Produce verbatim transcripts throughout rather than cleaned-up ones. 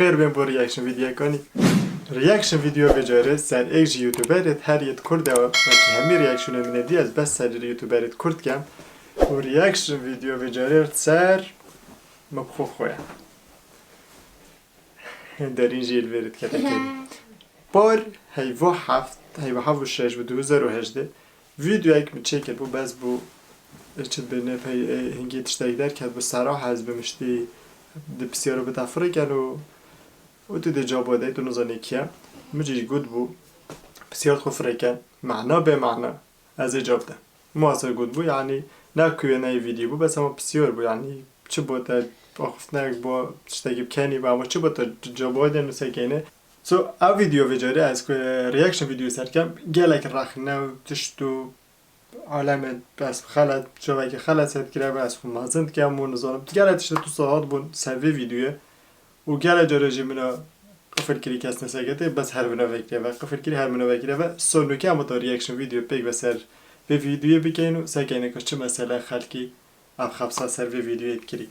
Xêr bên bo reaction videoyekanî. Reaction video vê carê ser êk ji youtuberêt her yêt Kurd e, wekî hemî reactionê min ê dî ez bes ser youtuberêt Kurd kem. Û reaction video vê carê ser min bi xwe xwe ye. Derîn jî li vê rê dikete kêrî. Par heyva heft, heyva heft û şeş bi du hezar û hejdeh. Videoyek min çêkir bû, bes bû, e, çi dibê ne pey, e, hingê tiştek derket bû, sera hez bi miştî di pisyaro bide firêken û, û tu dê cabo dey, tu nizanî kî ye. Min jî got bû, pisyar xwe firêken, mana bê mana, ez ê cab de. Muhasir got bû, yanî ne kuye ne yê video bû, bes hema pisyar bû, yanî çi bo te axiftinek bo, tiştekî bikenî bo, ama çi bo te cabo de nûsekeyne. So, ev video vê carê ez ku reaction video ser kem, gelek rexne û tişt û alemê ez xelet, cavekî xelet ser dikire ve ez xwe mezin dikem û nizanim. Gelek tişt tu sahat bûn ser vê videoyê û gelek cara jî min a qifil kirî kes nesekete, bes her vina vekire ve qifil kirî, her vina vekire ve. So, nûke em ta reaction video pêk ve ser vê videoyê bikeyin û sekeyne ku çi mesele xelkî ev xebsa ser vê videoyê dikirî.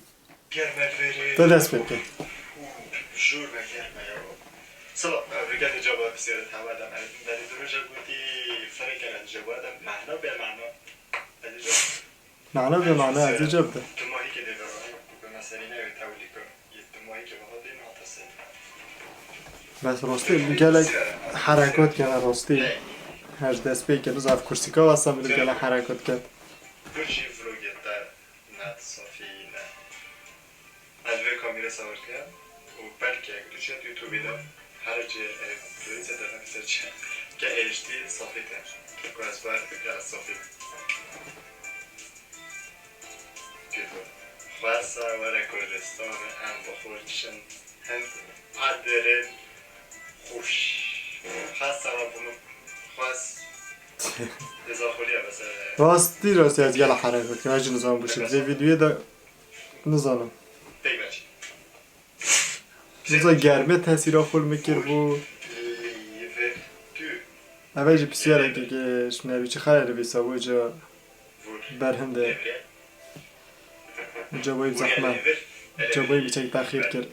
Germe verê. Te dest pê bike. Jûr me germe ya. Sala, rikete caba pisyarê hewada me. Berî du roja gotî ferek e, ez caba de mehna bê mehna. Ez caba. Mehna bê mehna, ez caba de. Tu mahî ke dê verayî, ku bi meselî ne tewlî kir. Yê tu mahî ke vaha dê nata sê. Bes rastî gelek herekat kene rastî. Her dest pê ke biz ev kursîka wasa min gelek herekat ket. Burçî vlogê te. Ne, safî ne. Ez vê kamîrê sawir kirim û belkî eger tu çiya YouTube de her cê, e, playlistiya te nefse çi ke H D safî te. Ku ez bar bikira safî. Pêko. Xwesa were Kurdistanê em bi xwe çin. Hem adirin xweş. Xwesa we bi min xwes. Rastî, rastî ez gela herekat kim. Ez jî nizam bû şi. Vê videoyê de nizanim. Niza germê tesîra xwe li min kir bû. Eve jî pisyareke ke ji nerî çi xeyal vîsa bû ca berhim de. Ca boyî zehme. Ca boyî biçek texîr kir.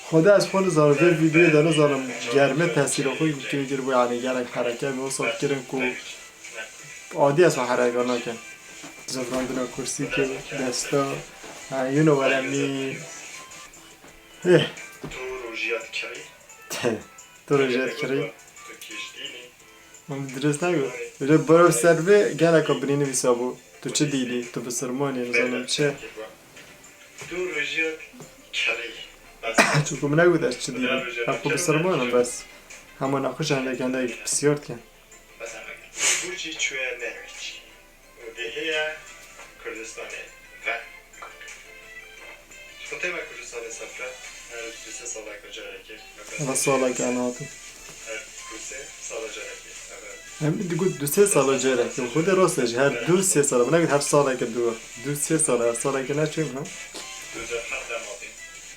Xwedê ez xwe nizanim, vê vîdeoyê de nizanim germê tesîra xwe kê kir bû, yanî gelek hereke min wisa kirin ku adî ez xwe hereke nakim. Zivrandina kursî kir, desta, ha, you know what I mean. Eh. Tu rojiya dikirî. Tu rojiya dikirî. Min dirist negot. Ji baro ser vê geleka binî nivîsa bû. Tu çi dînî? Tu bisilman î, nizanim çi. Tu rojiya dikirî. Çunku min negot ez çi dînim. Ez xwe bisilman im bes. Hema nexweş hindek hindek pisyar dikin. Mesela, Burçî çûye Norwîç. Û dê heye Kurdistanê ve. Xwe tême Kurdistanê sefre, her du sê saleke carekê. Eva saleke em hatin. Her du sê sala carekê. Eve. Em digot du sê sala carekê. Xwedê rast e jî her du sê sala. Min negot her saleke du. Du sê sala, her saleke ne çêm ha? Du hezar heft em hatin.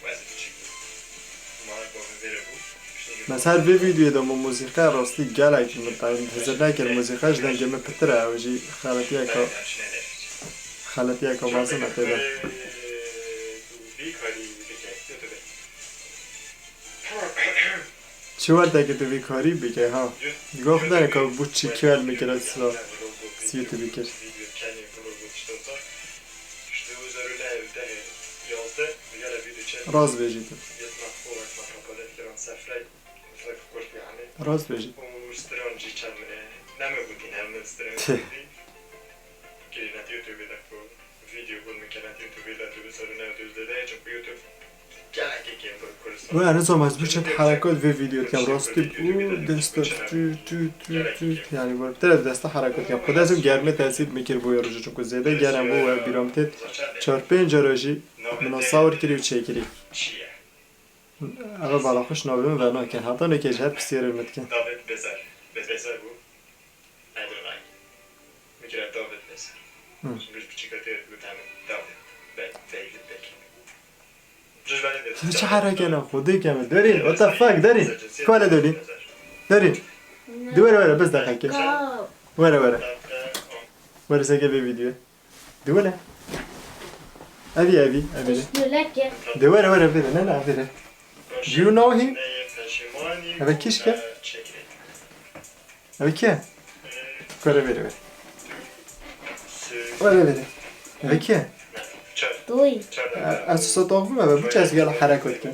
Wezî biçîk bû. Mala ku min vêre bû. Mesela her vê vîdeoyê de min muzîka rastî gelek min hizir nekir, muzîka ji dengê min pitir e, ew jî xeletiyeke, xeletiyeke mezin e tê de. Çi werdekê tu vî karî bike ha? Digo xwe dene ka bû çi kî el min kire sila. Siyê tu bikir. Rast bêjî tu. Rast bêjî. Wê, ez nizam ez bû çend herekat vê vîdeo dikem, rastî bû desta tu, tu, tu, tu, yanî wê bi te re desta herekat dikem. Xwedê ez germê tesîr min kir bû ya roja, çunku zêde germ bû, wê bîra min têt çar pênc cara jî min sawir kirî û çêkirî. Eve bala xweş navê min venakin. Heta neke ji her pisyarê min dikin. David Bezer. Be-, Bezer bû. Edonay. Min kire David Bezer. Hı. Şimdi biz küçük öteye bir tane David. Be-, David Beckham. Çi hereke ne xwedê keme. Derîn, what the fuck, derîn. Kuale derîn. Derîn. Di were were, biz deqeke. Were were. Were seke vê vîdyoyê. Dê were. Evî, evî, evî. Piştnûleke. Dê were, were, vêre. Ne, ne, vêre. Do you know him? Eve kîşk e? Eve kî ye? Were, vêre, vêre. Were, vêre. Eve kî ye? Doy. E, ez sota bûm, eve biçe ez gel hereket kim.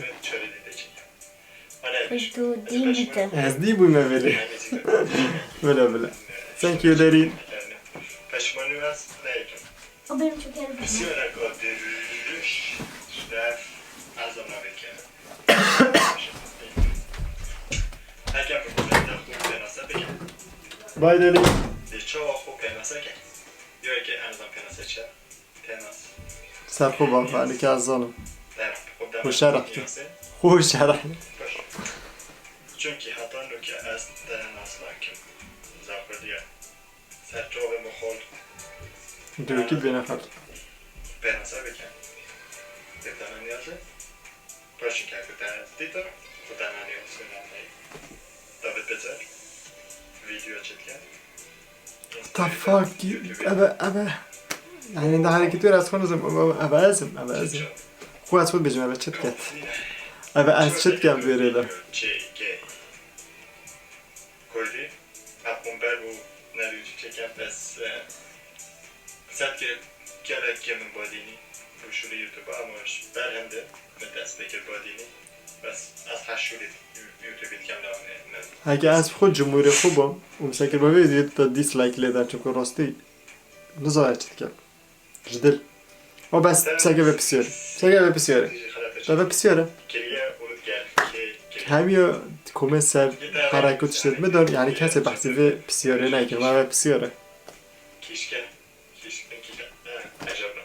Tu dî bû te. Ez dî bûme belê. Bila, bila. Thank you, Derîn. O benim çok yerim. Pisiyorek o dürüş, şeref, her zaman beklerim. Herkes bu konuda pênase bikin. Bay Derîn. Çawa xwe pênase ke? Diyor ki en azından pênase çe. Pênas. Ser xwe bak, Elî, ke ez zanim. Xwe şerh ke. Xwe şerh. Çünkü hata nuke ez te nas nakim. Zaxirdiye. Ser çavê min xol. Dûrkî bêne xert. Pênase bikin. Dê te naniyaze. Paşin ke ku te dîta, ku te naniyaze name. David Peter. Video çetken. Tafakî, eve, eve. Yani, daha hareketi biraz konuştum. Eve, eve ezim, eve ezim. Ku ez xwe dibêjim, eve çi diket. Eve ez çi dikem vêrê de. Kurdî, hevkomber bû, nerî çi çekem, bes, e, sedke gelek ke min badînî, bû şûlî YouTube, ama ji ber hende min dest pê kir badînî, bes ez her şûlî YouTube dikem lewne min. Heke ez xwe cumhurê xwe bom, û misekir bavê vê videoyê te dislike lê da, çunku rastî nizane çi dikem. Ji dil. O bes, piseke ve pisiyore. Piseke ve pisiyore. Te ve pisiyore. Hemiyo komê ser hereket işte mi dön, yani kesê behsî vê pisiyore nekin, ma ve pisiyore. Kişke, kişke, kişke. Ha, ecab.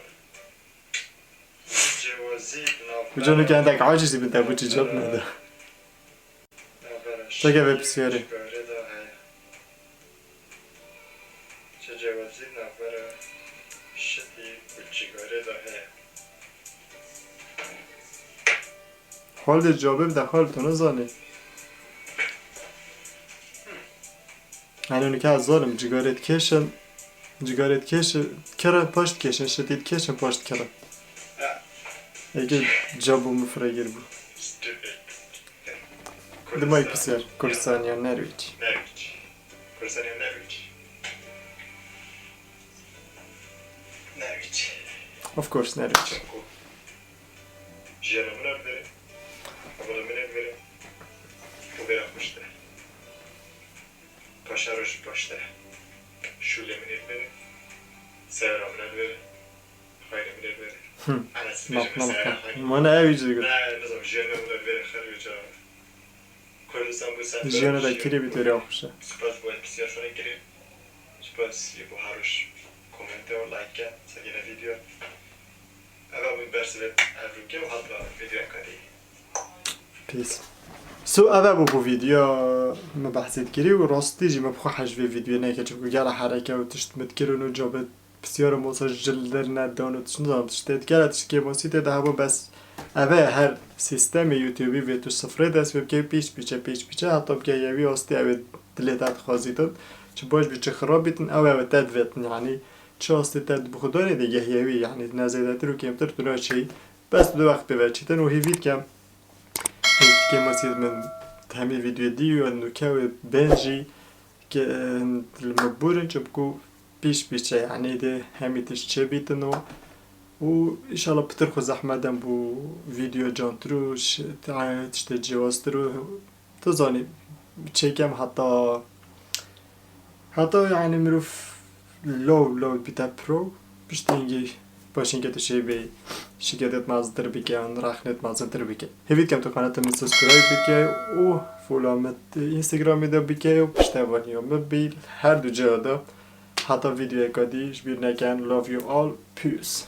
Cevazî nav. Bu canı kendek aciz bin de bu cevap ne de. Piseke ve pisiyore. Çi cewazî navbera şitî û cîgarê de heye? Xalidê cavê bide, Xalid, tu nizanî. Yanî nika ez zanim, cîgarê dikêşin, cîgarê dikêşin, kira paş dikêşin, şitî dikêşin, paş dikirin. Ege cabo min firegir bû. Dimay pisyar, Kurdistan ya Norwich? Norwich. Kurdistan ya Norwich? Norwich. Of course, Norwich. Jiyana min a li vêrê. Hevala min a li vêrê. Û vêra xweş tire. Paşa roj jî baş tire. Şûlê min ê li vêrê. Seyara min a li vêrê. Xaynê min ê li vêrê. Hı. Ana, siz bêjin mesela xaynê. Mana ev jî digot. Ne, nizam, jiyana min a li vêrê xerê ca. Kurdistan bû ser. Jiyana da kirê bî têrê xweş e. Spas bo ev pisyar fena kirê. Spas yê bo her roj komente û like ke, sergêne video. Eva bû bersivê ev rûkê û hatla videoyeka dî. Pîs. So, eve bû bu video me behsê dikirî û rastî jî me bi xwe hej vê videoyê neke, çunku gela hereke û tişt me dikirin û cavê pisyara mosa ji li derine dan û tişt nizanim tiştê dikere, tişt kêmasî tê de hebû, bes eve her sîstemê YouTubeî vê tu sifrê dest pê bike, pîç pîçe, pîç pîçe, heta bike yewî astî, ev ê dilê te dixwazîtin. Çi baş bî, çi xirab bîtin, ew eve te divêtin, yanî çi astî te di bi xwe danê dê geh yewî, yanî ne zêdetir û kêmtir tu naçêyî. Bes tu du wext pê ve çêtin û hêvî dikem Hêvî dike masî min hemî vîdyoyê dî û nûke wê bên jî ke, em, li min bûrin, çimku pîş pîş e, yanî dê hemî tişt çêbîtin û, û înşallah pitir xwe zehmet dem bû vîdyo cantir û ş-, tiştê cêwaztir û tu zanî çêkem heta Heta, yanî, mirov law law bîte pro, piştî hingî paşînke tu şêbê şîketêt mezintir bike an rexnêt mezintir bike. Hêvî dikem tu qenata min subscribe bike û follow min Instagramê de bike û piştevaniya min bî her du cihê de. Heta vîdyoyeka dî ji bîr neken. Love you all. Peace.